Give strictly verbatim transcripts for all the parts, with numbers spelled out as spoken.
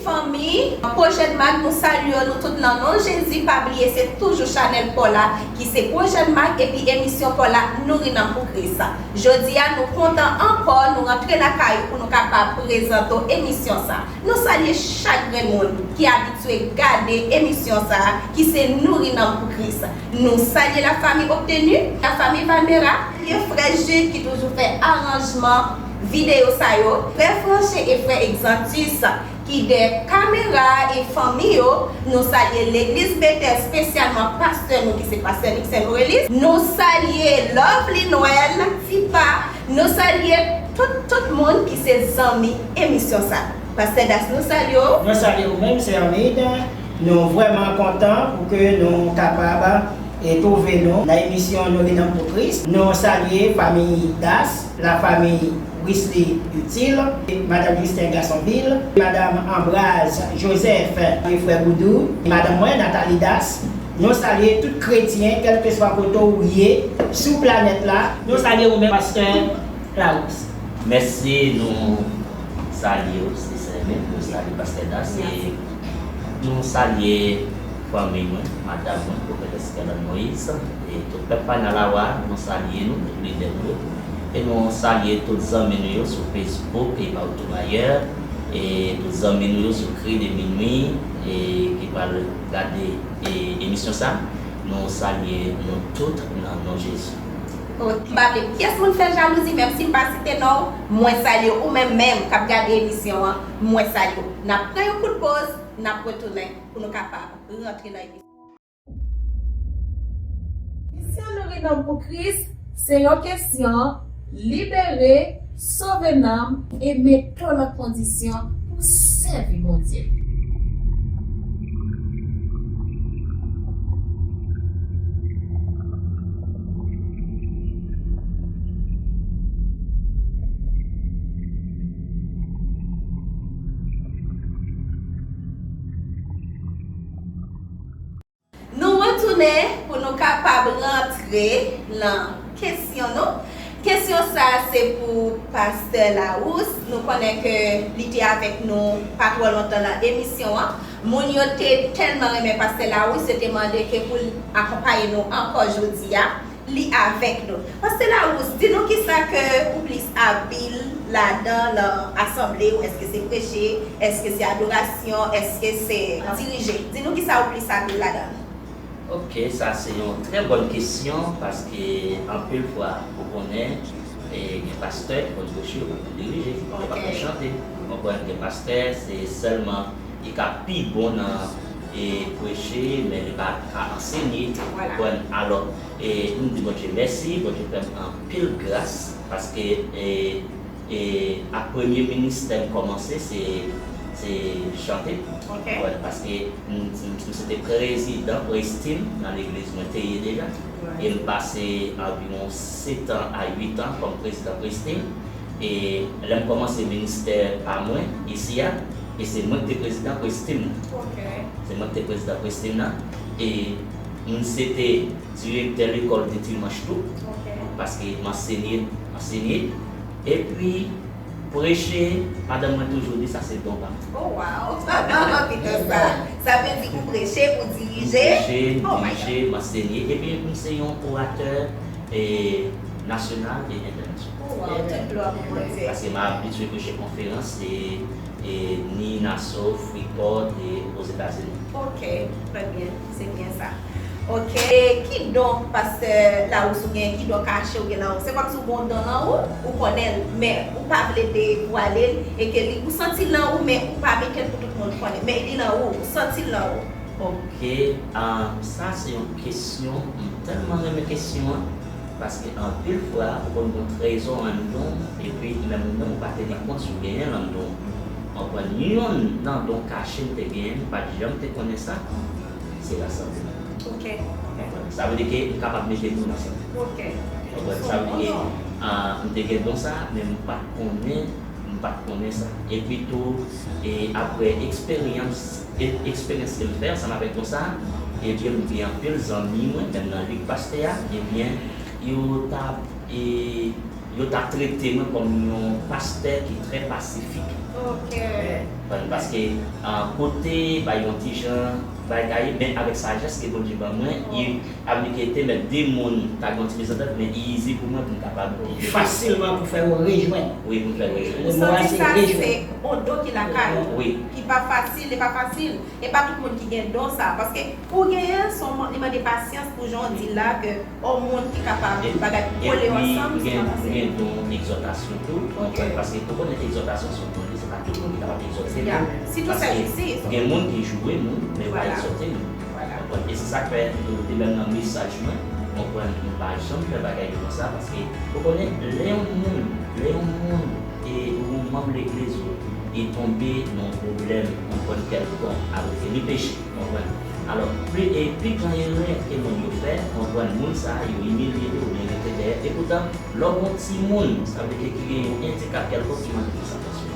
Fanmi, Pwojè Mag, nou salye nou tout nan non Jezi. Pa bliye, se toujou chanèl pa w la ki se Pwojè Mag, epi emisyon pa w la, Nouri Nanm pou Kris. Jodi a, nou kontan ankò, nou rantre lakay ou pou nou kapab prezante w emisyon sa. Nou salye chak grenn moun ki abitye gade emisyon sa a, ki se Nouri Nanm pou Kris. Nou salye lafanmi Obtenu, lafanmi Valmera, salye frè Jude ki toujou fè aranjman videyo sa yo, frè Franche e frè Exantus ki dèyè kamera e fanmi yo. Nou salye legliz Betèl, espesyalman pastè nou ki se pastè Nixon Aurelis. Nou salye Lovely Noël, Tipa. Nou salye tout, tout moun ki se zanmi emisyon sa. Pastè Das, nou salye w. Nou salye w menm, sè Armide. Nou vrèman kontan pou ke nou kapab e twouve nou nan emisyon Nouri Nanm pou Kris. Nou salye fanmi Das, lafanmi Wisly Utile, madanm Justin Gasonvil, madanm Ambraz Joseph, e frè Goudou, madanm mwen, Nathalie Das. Nou salye tout kretyen, kèlkeswa kote w ye sou planèt la. Nou salye ou menm, pastè Larousse. Mèsi, nou salye w, sè Sèmen, nou salye pastè Das, e nou salye fanmi mwen, madanm mwen, pwofetès Kèlòn Moyiz, e tout pèp Panalawa, nou salye nou, tout lidè nou yo, e nou salye tout zanmi nou yo sou Facebook e partou ayè, e tout zanmi nou yo sou Cri de Minuit, e ki pral gade, e, emisyon sa, nou salye nou tout nan non Jezi. Oh, m pa vle pyès moun fè jalouzi, menm si m pa site non w, mwen salye ou menm menm k ap gade emisyon an, mwen salye w. N ap pran yon kout poz, n ap retounen pou nou kapab rantre nan emisyon. Misyon Nouri Nanm pou Kris se yon kesyon, libere, sove nanm e mete w nan kondisyon pou sèvi Bondye. Nou retounen pou nou kapab rantre nan kesyon nou. Kesyon sa a se pou pastè Larousse. Nou konnen ke li te avèk nou pa twò lontan nan emisyon an. Moun yo te tèlman renmen pastè Larousse, yo te mande ke pou l akonpaye nou ankò jodi a. Li avèk nou. Pastè Larousse, di nou kisa ke ou plis abil ladan nan asanble ou, èske se preche, èske se adorasyon, èske se dirije? Di nou kisa ou plis abil ladan. Ok, sa se yon trè bòn kesyon, paske anpil fwa, ou konnen, e, gen pastè ki konn preche, yo pa konn dirije, yo pa konn chante. Ou konprann, gen pastè, se sèlman li ka pi bon nan, e, preche, men li pa ka ansenye. Ou konprann? Alò, e, m di Bondye mèsi, Bondye fè m anpil gras, paske, e, e, ak premye ministè m kòmanse, se, se chante. Ou konprann? Paske m, m, m se te prezidan Prestim nan legliz mwen te ye deja. E m pase anviwon sèt an a uit an kòm prezidan Prestim. E lè m kòmanse ministè pa mwen isi a, e se mwen ki te prezidan Prestim nan. Se mwen ki te prezidan Prestim nan. E m se te direktè lekòl de dimanch tou, paske m ansenye, ansenye. Epi, preche, madanm mwen toujou di sa se don pa m. Oh, wow! Pito sa. Sa vle di ou preche, ou dirije? M preche, m dirije, m ansenye. Epi, m se yon oratè, e, nasyonal e entènasyonal. Oh, wow, tout glwa pou Bondye. Paske m abitye preche konferans, e, e ni Nassau, Freeport, e Ozetazini. Ok, trè byen, se byen sa. Ok, e ki don, pastè Larousse, ou gen, ki don kache ou gen nan ou? Se kòmsi ou gen yon don nan ou, ou konnen l, men ou pa vle devwale l, e ke li, ou santi l nan ou, men ou pa mete l pou tout moun konnen. Men li nan ou, ou santi l nan ou. Ok, ah, sa se yon kesyon, m tèlman renmen kesyon an, paske anpil fwa, ou konn gen yon trezò anndan w, epi menm ou menm ou pa teni kont si w genyen l anndan w. Ou konprann? Yonn nan don kache m te genyen, m pa t janm te konnen sa, se lasante. Ok. Ou konprann? Sa vle di ke m kapab mete moun ansanm. Ok. Ou konprann? Sa vle di ke, ah, m te gen don sa, men m pa t konnen, m pa t konnen sa. Epi tou, e apre eksperyans, e, eksperyans ke m fè ansanm avèk don sa, ebyen, m gen anpil zanmi mwen, menm nan lig pastè a, ebyen, yo ta, e, yo ta trete mwen kòm yon pastè ki trè pasifik. Ok. Konprann? Paske ah, kote bay yon ti jan bagay, men avèk sajès ke Bondye ban mwen, e aplike te mèt de moun ta gen yon ti mezantant, men i izi pou mwen pou m kapab. Fasilman pou fè yo rejwenn. Wi, pou m fè rejwenn. Ou Mo a santi se sa rejwenn. Se yon don ki lakay ou, Wi. Ki pa fasil, e pa fasil. E pa tout moun ki gen don sa. Paske pou w genyen l, se yon, li mande pasyans pou jan w di la ke yon moun ki kapab bagay pou kole yo ansanm, se pa fasil. Gen don egzòtasyon tou, konprann, paske ou konnen egzòtasyon se yon don, se pa tout moun ki kapab egzòte moun. Sitou sèvis. Gen moun ki joure moun, men yo pa egzòte moun. Vwala. Konprann? E se sa k fè, de menm nan mesaj mwen, konprann, m pa janm fè bagay konsa, paske ou konnen, lè yon moun, lè yon moun, e yon manm legliz ou, li tonbe nan yon pwoblèm, konprann, kèlkonk, alò ke li peche. Konprann? Alò, pi, e pi gran erè ke moun yo fè, konprann, moun sa a, yo imilye li oubyen rete dèyè. Epoutan, lè w gen yon timoun, sa vle di ki gen yon andikap kèlkonk ki mande plis atansyon.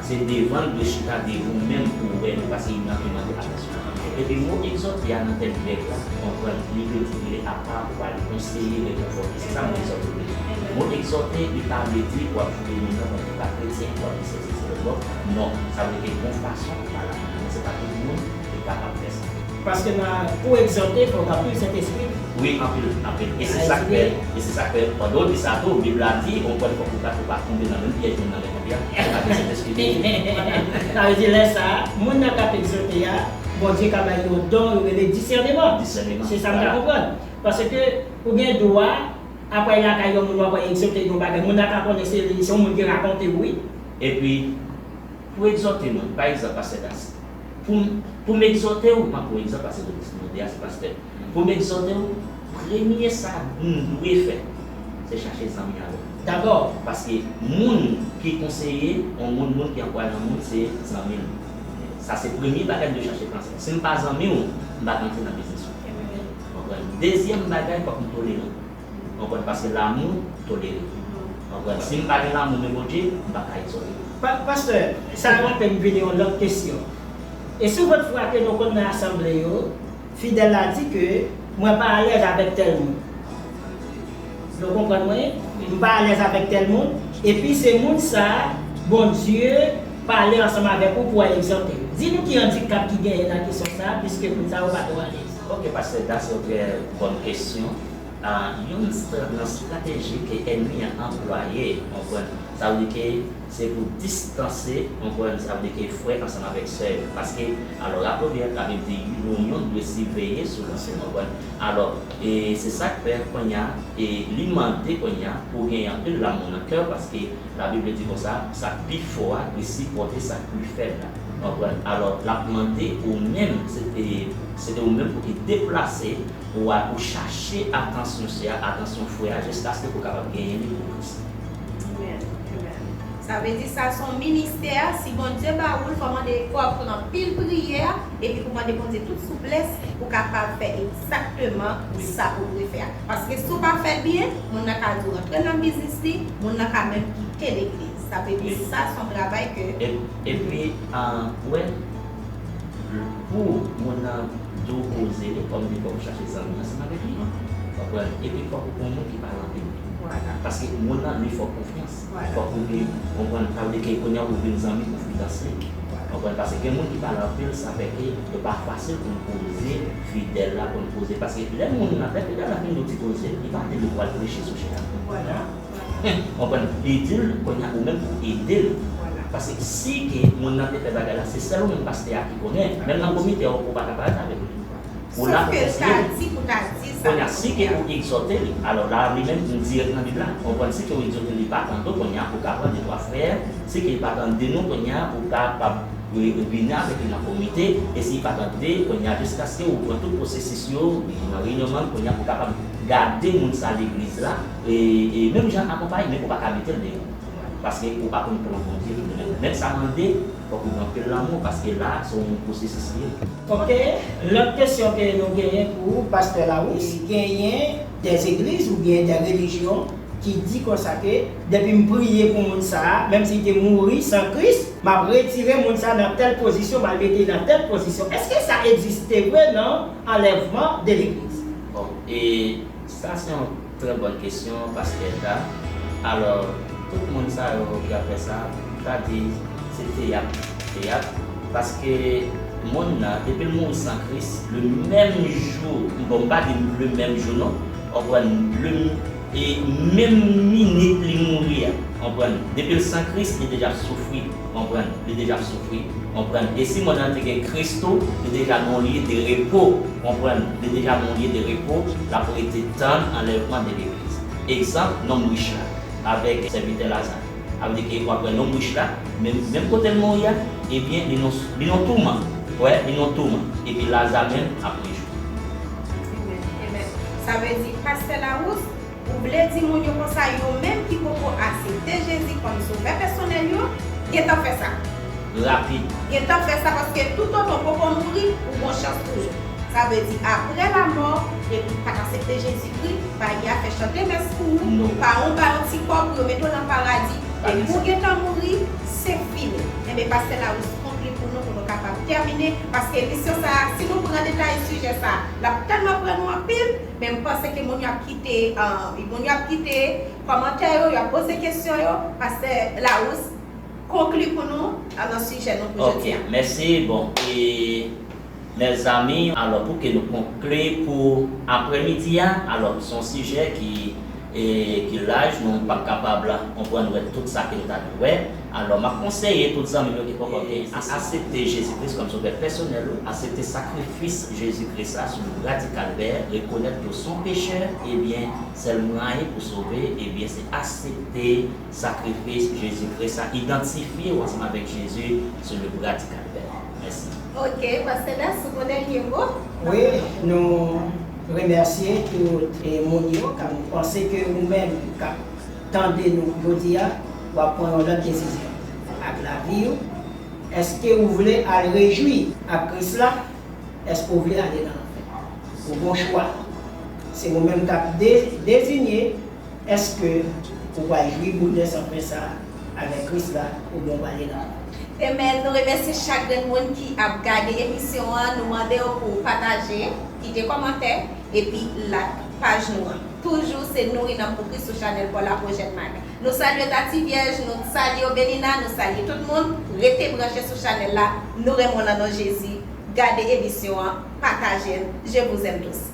Se devan l dwe chita devan w menm pou w wè li, paske li mande atansyon. Epi mo egzòte a nan tèm grèk la, konprann, li vle di rele apa pou ale konseye, rekonfòte. Se sa mo egzòte vle di. Mo egzòte, li pa vle di pou ap joure moun nan pandan li pa kretyen, pou ap di sesi, sela, lòt. Non, sa vle di yon fason pou pale ak moun nan, men se pa tout moun ki kapab fè sa. Paske nan, pou egzòte, fò w ta priye Sentespri. Wi, anpil, anpil. E se sa k fè, e se sa k fè, pandan w di sa tou, Bib la di, yon pwen fòk ou pa, ou pa tonbe nan menm pyèj moun nan lè tonbe a, ou pa gen Sentespri. Sa vle di lè sa a, moun nan k ap egzòte a, Bondye ka bay yon don yo rele disèneman. Disèneman. Se sa m ta konprann. Paske ou gen dwa ap al lakay yon moun, w ap al egzòte yon bagay. Moun nan ka konnen se li, se yon moun ki rakonte w, wi. Epi, pou egzòte moun, pa egzanp, pastè Das, pou m, pou m egzòte w, m ap pran egzanp, paske nou, nou de a se pastè. Pou m egzòte w, premye sa m dwe fè, se chache zanmi avè w. Dabò. Paske moun ki konseye yon moun, moun ki ankouraje yon moun, se zanmi l. Sa se premye bagay m dwe chache pran. Si m pa zanmi w, m pa ka antre nan biznis ou. Konprann? Dezyèm bagay, fòk m toleran. Konprann? Paske lanmou tolere. Konprann? Si m pa gen lanmou men Bondye, m pa ka egzòte. Pa, pastè, sa raple m vini yon lòt kesyon. E souvantfwa ke nou konn nan asanble yo, fidèl la di ke mwen pa alèz avèk tèl moun. Nou konprann mwen? M pa alèz avèk tèl moun. Epi se moun sa a, Bondye pale ansanm avèk ou pou al egzòte l. Di nou ki andikap ki genyen nan kesyon sa a, piske moun sa yo pa twò alèz. Ok, pastè, that's a très bonne question. Ah, youn stra- nan estrateji ke ènmi an anplwaye, konprann, sa vle di ke se pou distanse, konprann, sa vle di ke frè ansanm avèk sè yo. Paske, alò, rapwodwi a, Labib di, youn dwe siveye sou lòt, konprann. Alò, e se sa k fè kounye a, e li mande kounye a pou gen anpil lanmou nan kè w, paske Labib di konsa, sa k pi fò a dwe sipòte sa k pi fèb la. Konprann? Alò, l ap mande ou menm, se te, se te ou menm pou ki deplase, ou a, ou chache atansyon sè a, atansyon frè a, jiskaske pou kapab genyen li pou Kris. Amen. Amen. Sa vle di sa se yon ministè, si Bondye ba ou l, fò mande, fò pran anpil priyè, epi pou mande Bondye tout souplès pou kapab fè egzakteman sa ou dwe fè a. Paske si w pa fè l byen, moun nan ka di w rantre nan biznis li, moun nan ka menm kite legliz. Sa vle di sa se yon travay ke. Epi, ah, ou wè, pou moun nan di w poze li, kòm li fòk ou chache zanmi ansanm avèk li. Konprann? Epi fòk ou pran moun ki pale anpil. Paske moun nan li fè w konfyans. Fòk ou li, konprann, sa vle di ke kounye a ou vin zanmi konfidans li. Konprann? Paske gen moun ki pale anpil, sa fè ke yo pa fasil pou n poze fidèl la, pou n poze. Paske lè moun nan, lè fidèl la fin di w ti koze, li pa di l pou al preche sou chita. Konprann? Li di l, kounye a ou menm pou ede l. Paske si ke moun nan te fè bagay la, se sèl ou menm pastè a ki konnen. Menm nan komite a, ou pa ka pale avèk li. Ou la pou konseye li. Kounye a, si ke ou egzòte li, alò la, li menm, m dirèk nan Bib la. Konprann, si ke ou egzòte li, li pa tande w, kounye a, ou ka pran de twa frè. Si ke li pa tande nou, kounye a, ou kapab vini avèk li nan komite. E si li pa tande, kounye a, jiskaske ou pran tout pwosesis yo, nan reyinyon manm, kounye a, ou kapab gade moun sa legliz la, e, e menm jan akonpaye, men ou pa ka mete l deyò. Paske ou pa konn plan Bondye pou li menm. Men sa mande, fòk ou gen anpil lanmou, paske la, se yon pwosesis li ye. Ok, lòt kesyon ke nou genyen pou pastè Lawis, genyen dè egliz oubyen dè relijyon ki di konsa ke depi m priye pou moun sa a, menm si li te mouri san Kris, m ap retire moun sa a nan tèl pozisyon, m al mete li nan tèl pozisyon. Èske sa egziste vre nan anlèvman de legliz? Bon, e sa se yon trè bòn kesyon, pastè Da. Alò, tout moun sa yo ki ap fè sa, m ta di, Se teyat, teyat, paske moun nan, depi l mouri san Kris, le menm jou, bon, m pa di le menm jou non, w konprann, le, e menm minit li mouri a, w konprann, depi l san Kris, li deja ap soufri, w konprann, li deja ap soufri, w konprann. E si moun nan te gen Kris tou, li deja nan yon lye de repo, w konprann, li deja nan yon lye de repo, l ap rete tann anlèvman de legliz. Egzanp, nonm rich la, avèk sèvitè Laza. Sa vle di ke w ap wè nonm rich la, menm, menm kote l mouri a, ebyen, li nan, li nan touman. Wè, li nan touman. Epi Laza menm ap rejwi. Amen, amen. Sa vle di, Pastè Larous, ou vle di moun yo konsa, yo menm ki poko aksepte Jezi kòm sovè pèsonèl yo, gentan fè sa. Rapid. Gentan fè sa, paske toutotan w poko mouri, ou gon chans toujou. Sa vle di, apre lamò, depi w pa t aksepte Jezikri, pa gen afè chante mès pou ou, pa yon, pa yon ti kòb pou yo mete w nan paradi. Depi w gentan mouri, se fini. Enben, Pastè Larous konkli pou nou, pou nou kapab tèmine, paske emisyon sa a, si nou pran detay sijè sa a, l ap tèlman pran nou anpil, men m panse ke moun yo ap kite, euh, moun yo ap kite kòmantè yo, y ap poze kesyon yo, Pastè Larous konkli pou nou, euh, nan sijè nou pou jodi a. Ok, mèsi. Bon, e mezanmi, alò, pou ke nou konkli pou aprèmidi a, alò, se yon sijè ki, e, ki laj, nou p ap kapab konprann wè tout sa ke nou ta dwe wè. Alò, m ap konseye tout zanmi m yo ki poko gen, a-, aksepte Jezi Kris kòm sovè pèsonèl ou, aksepte sakrifis Jezi Kris la sou le bra di Kalvè, rekonèt ke w se yon pechè, ebyen, sèl mwayen pou sove, ebyen, se aksepte sakrifis Jezi Kris la, idantifye w ansanm avèk Jezi sou le bra di Kalvè. Mèsi. Ok, Pastè Das, ou gon dènye mo? Wi, nou remèsye tout, e, moun yo, kòm nou panse ke ou menm k ap tande nou jodi a, w ap pran yon lòt desizyon ak lavi w. Èske ou vle al rejwi ak Kris la? Èske ou vle ale nan lanfè? Ou gon chwa. Se ou menm k ap de-, dezinye èske ou pral jwi bout de sanfè sa a avèk Kris la oubyen ou pral ale nan lanfè. Amen. Nou remèsye chak grenn moun ki ap gade emisyon an. Nou mande w pou w pataje, kite kòmantè, epi like paj nou an. Toujou se Nouri Nanm pou Kris sou chanèl Paula Project Mag. Nou salye Tati Vyèj, nou salye Obelina, nou salye tout moun. Rete branche sou chanèl la. Nou renmen w nan non Jezi. Gade emisyon an, pataje l. Je vous aime tous.